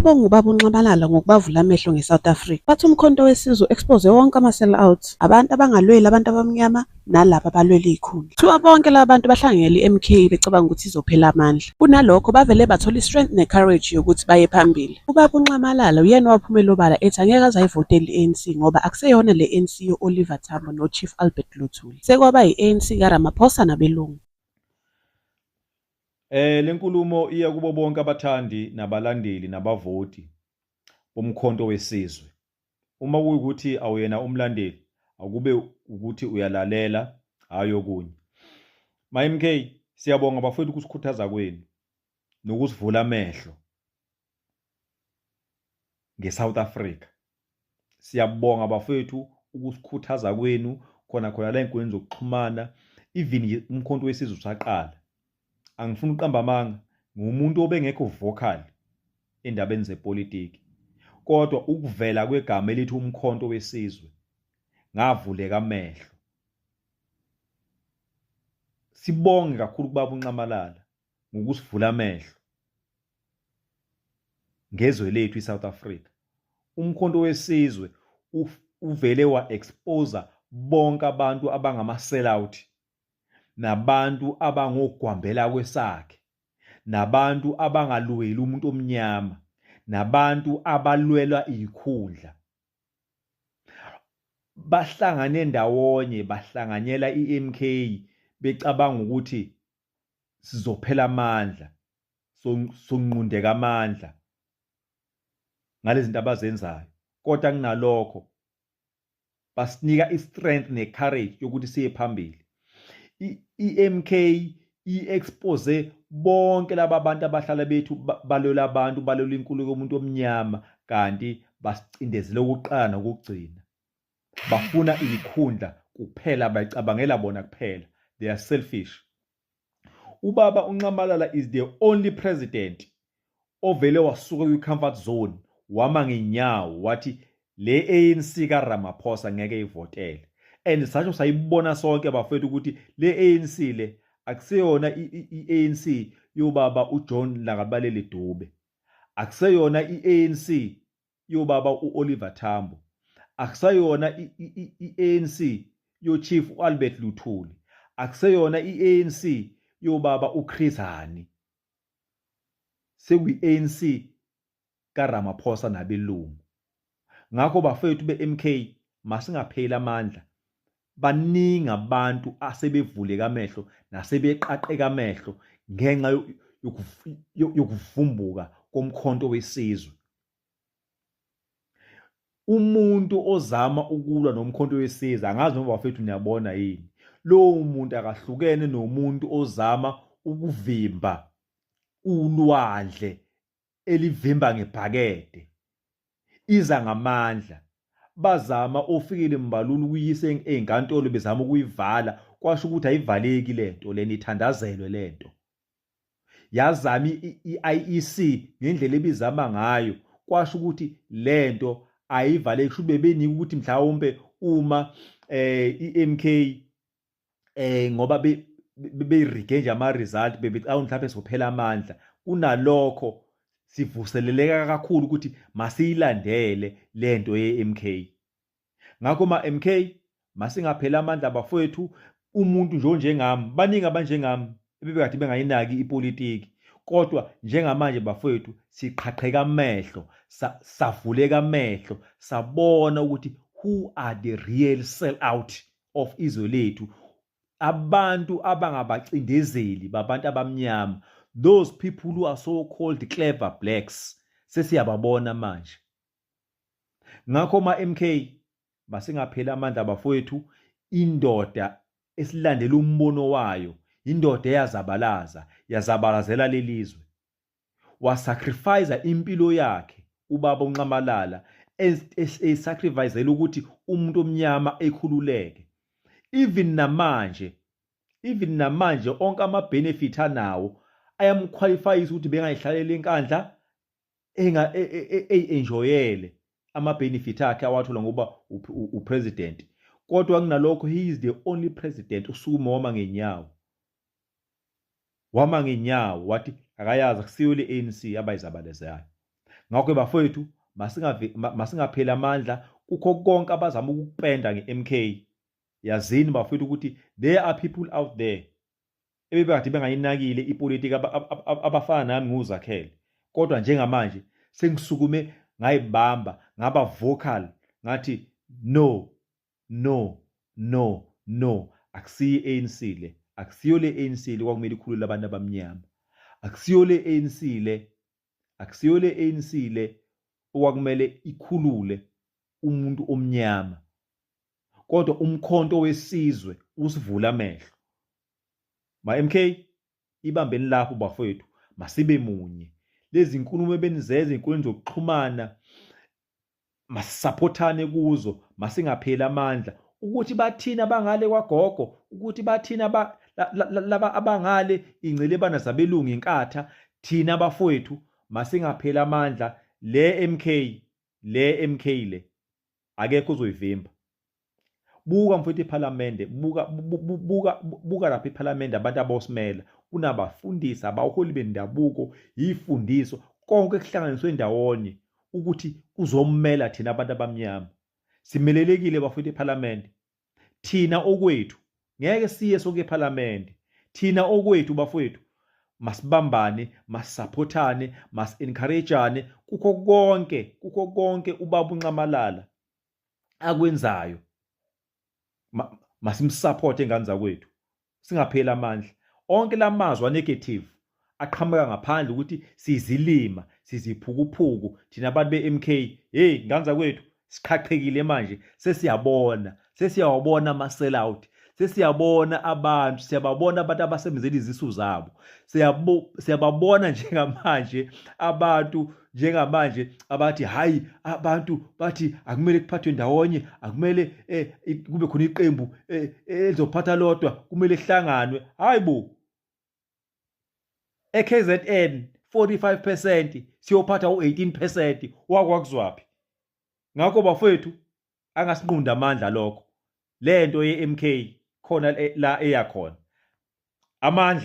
Babonga ubaba uNxamalala ngokubavula amehlo ngeSouth Africa. Bathi uMkhonto weSizwe u-expose wonke ama-sell out, abantu abangalweli abantu abamnyama nalaba abalwela iy'khundla. Kuthiwa bonke laba bantu bahlanganyele i-MK becabanga ukuthi izophela amandla. Kunalokho bavele bathola i-strength ne-courage yokuthi baye phambili. Ubaba uNxamalala uyena owaphumela obala ethi angeke aze ayivotele i-ANC ngoba akuseyona le ANC yo-Oliver Tambo no-Chief Albert Luthuli. Sekwaba yi-ANC kaRamaphosa nabelungu. Lenkulumo iya kubo bonke abathandi nabalandeli nabavoti boMkhonto weSizwe. Uma kuyukuthi awuyena umlandeli, akube ukuthi uyalalela, hhayi okunye. Ma-MK, siyabonga bafowethu ukusikhuthaza kwenu nokusivula amehlo ngeSouth Africa. Siyabonga bafowethu ukusikhuthaza kwenu khona khona la ey'nkundleni zokuxhumana, even nje uMkhonto weSizwe usaqala. Angifuni ukuqamba amanga, ngiwumuntu obengekho vocal endabeni zepolitiki, kodwa ukuvela kwegama elithi uMkhonto weSizwe ngavuleka amehlo. Sibonge kakhulu kubaba uNxamalala ngokusivula amehlo ngezwe lethu iSouth Africa. Umkhonto weSizwe uvele wa-expose bonke abantu abangama-sellout nabantu abangogwambela kwesakhe nabantu abangalweli umuntu omnyama nabantu abalwela izikhundla. Bahlangane ndawonye bahlanganyela i-MK becabanga ukuthi sizophela amandla, sonqundeka amandla ngalezi zinto abazenzayo. Kodwa kunalokho basinika i-strength ne-courage yokuthi siye phambili. I-MK i-expose bonke laba bantu abahlala bethu balwela abantu, balwela inkululeko yomuntu omnyama, kanti basicindezele ukuqala nokugcina. Bafuna izikhundla kuphela, bayicabangela bona kuphela. They are selfish. Ubaba uNxamalala is the only president ovele wasuka kwi-comfort zone wama ngenyawo wathi le ANC kaRamaphosa ngeke ivotele. And sasho sayibona sonke bafethu ukuthi le ANC le akuseyona i-ANC yobaba uJohn Langalibalele Dube. Akuseyona i-ANC yobaba u-Oliver Tambo. Akuseyona i-ANC yoChief u-Albert Luthuli. Akuseyona i-ANC yobaba uChris Hani. Sekuyi-ANC kaRamaphosa nabelungu. Ngakho bafethu be-MK masingapheli amandla. Baningi abantu asebevuleka amehlo nasebeqaqeka amehlo ngenxa yokuvumbuka koMkhonto weSizwe. Umuntu ozama ukulwa noMkhonto weSizwe, angazi noma bafethu niyabona yini, lowo muntu akahlukene nomuntu ozama ukuvimba ulwandle elivimba ngebhakede. Iza ngamandla. Bazama oFikile Mbalula ukuyisa ey'nkantolo bezama ukuyivala, kwasho ukuthi ayivaleki le nto lena, ithandazelwe le nto. Yazama i-IEC ngendlela ebizama ngayo, kwasho ukuthi le nto ayivaleki. Kusho ukuthi bebenika ukuthi mhlawumpe uma i-MK ngoba beyirige nje ama-result, bebecabanga mhlawumbe sophela amandla. Kunalokho sivuseleleka kakhulu ukuthi masiyilandele le nto ye-MK. Ngakho ma-MK masingapheli amandla bafowethu. Umuntu nje onjengami, baningi abanjengami ebebekade bengayinaki ipolitiki, kodwa njengamanje bafowethu siqhaqheka amehlo, savuleka amehlo, sabona ukuthi who are the real sell out of izwe lethu, abantu abangabacindezeli babantu abamnyama, those people who are so called clever blacks, sesiyababona manje. Ngakho ma-MK masingapheli amandla bafowethu. Indoda esilandela umbono wayo, indoda eyazabalaza, yazabalazela lelizwe, wasacrifice impilo yakhe ubaba uNxamalala, esacrificela ukuthi umuntu omnyama ekhululeke. Even namanje, even namanje onke ama benefit anawo ayamqualifyisa ukuthi bengayihlalela iNkandla eyi-enjoyele ama-benefit akhe awathola ngoba upresident. Kodwa kunalokho, he is the only president usukume wama ngenyawo, wama ngenyawo wathi akayazi akusiyo le ANC abayizabalezayo. Ngakho bafowethu, masingapheli amandla kukho konke abazama ukupenda nge-MK. Yazini bafowethu ukuthi there are people out there ebebekade bengayinakile ipolitiki, abafana nami nguzakhele, kodwa njengamanje sengisukume ngayibamba, ngaba vocal, ngathi no, no, no, no, akusiyo i-ANC le, akusiyo le ANC le kwakumele ikhulule abantu abamnyama, akusiyo le ANC le, akusiyo le ANC le okwakumele ikhulule umuntu omnyama. Kodwa uMkhonto weSizwe usivula amehlo. Ma MK, ibambeni lapho bafowethu, masibe munye. Lezi nkulumo ebenizenza ezinkundleni zokuxhumana, masisaphothane kuzo, masingapheli amandla. Ukuthi bathina abangale kwagogo, ukuthi bathina laba abangale ingcelebana zabelungu inkatha, thina bafowethu masingapheli amandla. Le MK, le MK le akekho uzoyivimba. Buka mfowethu ephalamende, buka, buka, buka lapha ephalamende abantu abosimela, kunabafundisi, abaholi bendabuko, yifundiso, konke kuhlanganiswe ndawonye ukuthi kuzommela thina abantu abamnyama. Simelelekile bafowethu ephalamende. Thina okwethu ngeke siye sonke ephalamende. Thina okwethu bafowethu masibambane, masisaphothane, mas-encourageane kukho konke, kukho konke ubaba uNxamalala akwenzayo. Masimsupporte ngane zakwethu, singapheli amandla. Onke lamazwi a-negative aqhamuka ngaphandle ukuthi sizilima, siziphukuphuku thina abantu be-MK, hey ngane zakwethu, siqhaqhekile manje, sesiyabona, sesiyawabona ama-sell out, sesiyabona abantu, siyababona abantu abasebenzela izisu zabo, siyababona njengamanje abantu, njengamanje abathi hayi, abantu bathi akumele kuphathwe ndawonye, akumele kube khona iqembu elizophatha lodwa, kumele kuhlanganwe. Hayi bo, e-KZN 45% siyophatha u-18% wakwakuzwaphi? Ngakho bafowethu, angasinqunda amandla lokho. Lento ye-MK khona la eyakhona amandla.